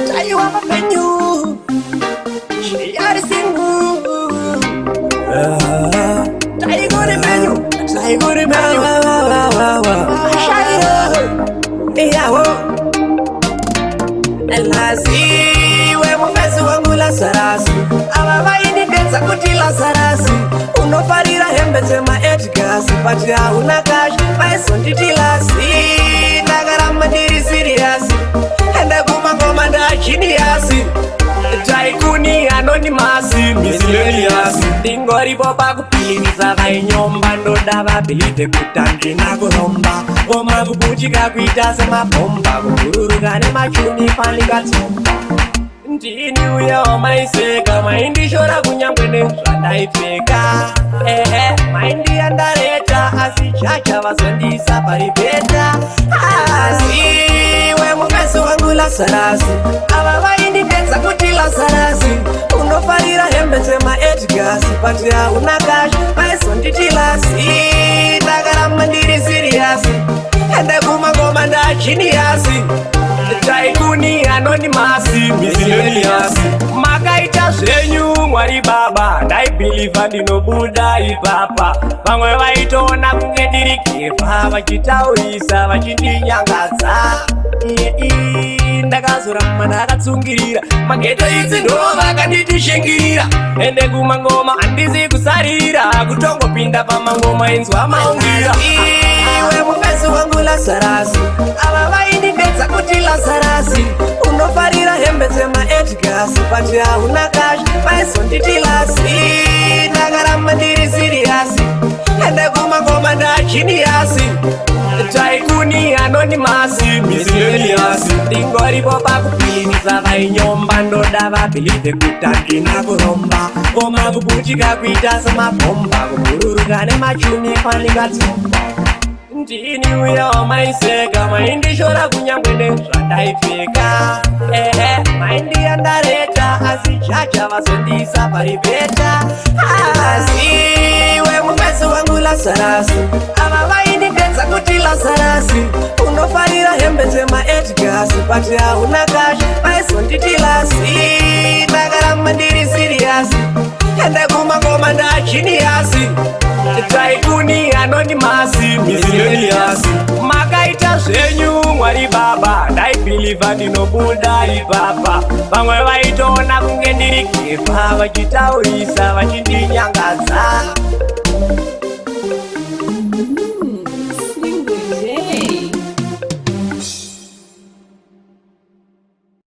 Taiwa mapenyu ari single. Taigore menyu, taigore menyu. Shairo, yawo. Lazi, we mufesi wangu Lazarus. Ava vaindidedza kuti Lazarus. Unofarira hembe dzemaEdgars, but hauna cash, vaizonditi lazi. Ndakaramba ndiri serious. Ende kumangoma ndagenius. Tycoon anonymous miscellaneous. Ndingoripo pakupinza vainyomba, ndoda vabelieve kuti handina kuromba. Ngoma kuputika kuita semabhomba, kubhururuka nemachuni fanika tsomba. Ndini uya wamaiseka, maindishora kunyangwe nezvandaipfeka. Ehe, maindiandareta, asi chacha vazondisa pari better. Asi we mufesi wangu Lazarus, ava vaindidedza kuti Lazarus. Unofarira hembe dzemaEdgars, but hauna cash, vaizonditi lazi. Ndakaramba ndiri serious. Ende kumangoma ndagenius. Tycoon anonymous miscellaneous. Makaita zvenyu Mwari Baba, ndaibelieva ndinobuda ipapa. Vamwe vaitoona kunge ndiri kefa, vachitaurisa vachindinyangadza. Iye, ndakazoramba ndakatsungirira, maghetto idzi ndo vakanditishingirira. Ende kumangoma handisi kusarira, kutongopinda pamangoma inzwa maungira. Iwe mufesi wangu Lazarus, ava vaindidedza kuti Lazarus. Unofarira hembe dzemaEdgars, but hauna cash, vaizonditi lazi. Ndakaramba ndiri serious. Ende kumangoma ndagenius. Tycoon anonymous miscellaneous. Ndingoripo pakupinza vainyomba, ndoda vabelieve kuti handina kuromba. Ngoma kuputika kuita semabhomba, kubhururuka nemachuni fanika tsomba. Ndini uya wamaiseka, maindishora kunyangwe nezvandaipfeka. Ehe, maindiandareta, asi chacha vazondisa pari better. Asi we mufesi wangu Lazarus, ava vaindidedza kuti Lazarus. Unofarira hembe dzemaEdgars, but hauna cash, vaizonditi lazi. Ndakaramba ndiri serious. Ende kumangoma ndagenius. Tycoon anonymous miscellaneous. Makaita zvenyu Mwari Baba, ndaibelieva ndinobuda ipapa. Vamwe vaitoona kunge ndiri kefa, vachitaurisa vachindinyangadza.